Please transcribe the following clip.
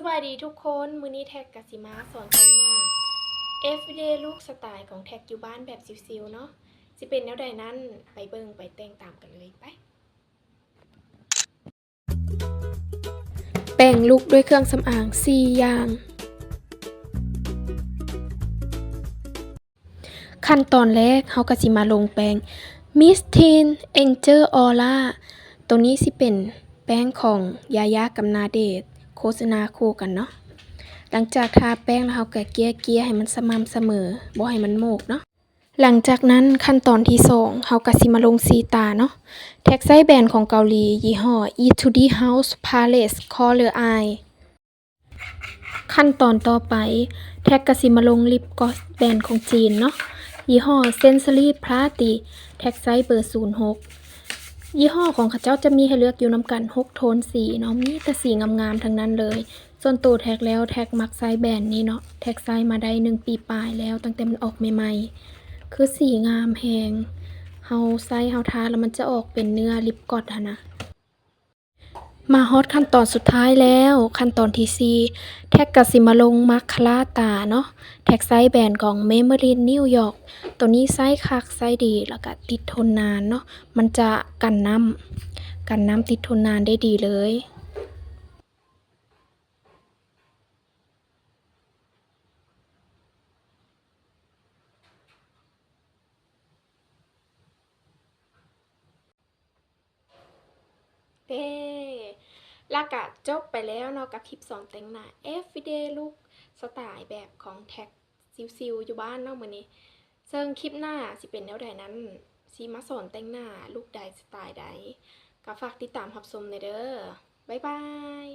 ສະບາຍດີທຸກຄົນ, ມື້ນີ້ແທັກກະຊິມາສອນແຕ່ງໜ້າ everyday look style ຂອງແທັກຢູ່ບ້ານແບບຊິວໆເນາະ. ຊິເປັນແນວໃດນັ້ນ ໄປເບິ່ງໄປແຕ່ງຕາມກັນເລີຍໄປ. ແປງລຸກດ້ວຍເຄື່ອງສຳອາງສີ່ຢ່າງ. ຂັ້ນຕອນແລກເຮົາກະຊິມາລົງແປງ Miss Teen Angel Aura ໂຕນີ້ຊິເປັນແປງຂອງຢາຢາກັບນາເດດ ໂຄສະນາຄູ່ກັນເນາະ. ຫຼັງຈາກທາແປງແລ້ວ ເຮົາກະເກ່ຍໆໃຫ້ມັນສະໝ່ຳສະເໝີ ບໍ່ໃຫ້ມັນໂໝກເນາະ. ຫຼັງຈາກນັ້ນຂັ້ນຕອນທີສອງ ເຮົາກະຊິມາລົງສີຕາເນາະ. ແທັກໃຊ້ແບຣນຂອງເກົາຫຼີ ຍີ່ຫໍ້ Etude House Palette Color Eye. ຂັ້ນຕອນຕໍ່ໄປ ແທັກກະຊິມາລົງລິບກອສແບຣນຂອງຈີນເນາະ ຍີ່ຫໍ້ Sensory Party. ແທັກໃຊ້ເບີສູນຫົກ. ຍີ່ຫໍ້ຂອງເຂົາເຈົ້າຈະມີໃຫ້ເລືອກຢູ່ນຳກັນຫົກໂທນສີເນາະ, ມີແຕ່ສີງາມໆທັງນັ້ນເລີຍ. ສ່ວນໂຕແທັກແລ້ວ ແທັກມັກໃຊ້ແບຣນນີ້ເນາະ, ແທັກໃຊ້ມາໄດ້ໜຶ່ງປີປາຍແລ້ວ ຕັ້ງແຕ່ມັນອອກໃໝ່ໆ. ຄືສີງາມແຮງ, ເຮົາໃຊ້ເຮົາທາແລ້ວມັນຈະອອກເປັນເນື້ອລິບກອສຫັ້ນນະ. ມາຮອດຂັ້ນຕອນສຸດທ້າຍແລ້ວ, ຂັ້ນຕອນທີສີ່ ແທັກກະຊິມາລົງມາສຄາຣາຕາເນາະ. ແທັກໃຊ້ແບຣນຂອງ Maybelline New York. ໂຕນີ້ໃຊ້ຄັກໃຊ້ດີ ແລ້ວກະຕິດທົນນານເນາະ, ມັນຈະກັນນ້ຳ ກັນນ້ຳ ຕິດທົນນານໄດ້ດີເລີຍ. ເອີ ແລ້ວກະຈົບໄປແລ້ວເນາະ ກັບຄລິບສອນແຕ່ງໜ້າ everyday look style ແບບຂອງແທັກຊິວໆຢູ່ບ້ານເນາະມື້ນີ້. ເຊິ່ງຄລິບໜ້າຊິເປັນແນວໃດນັ້ນ ຊິມາສອນແຕ່ງໜ້າລຸກໃດ ສະຕາຍໃດ ກະຝາກຕິດຕາມຮັບຊົມແດ່ເດີ. ບາຍບາຍ.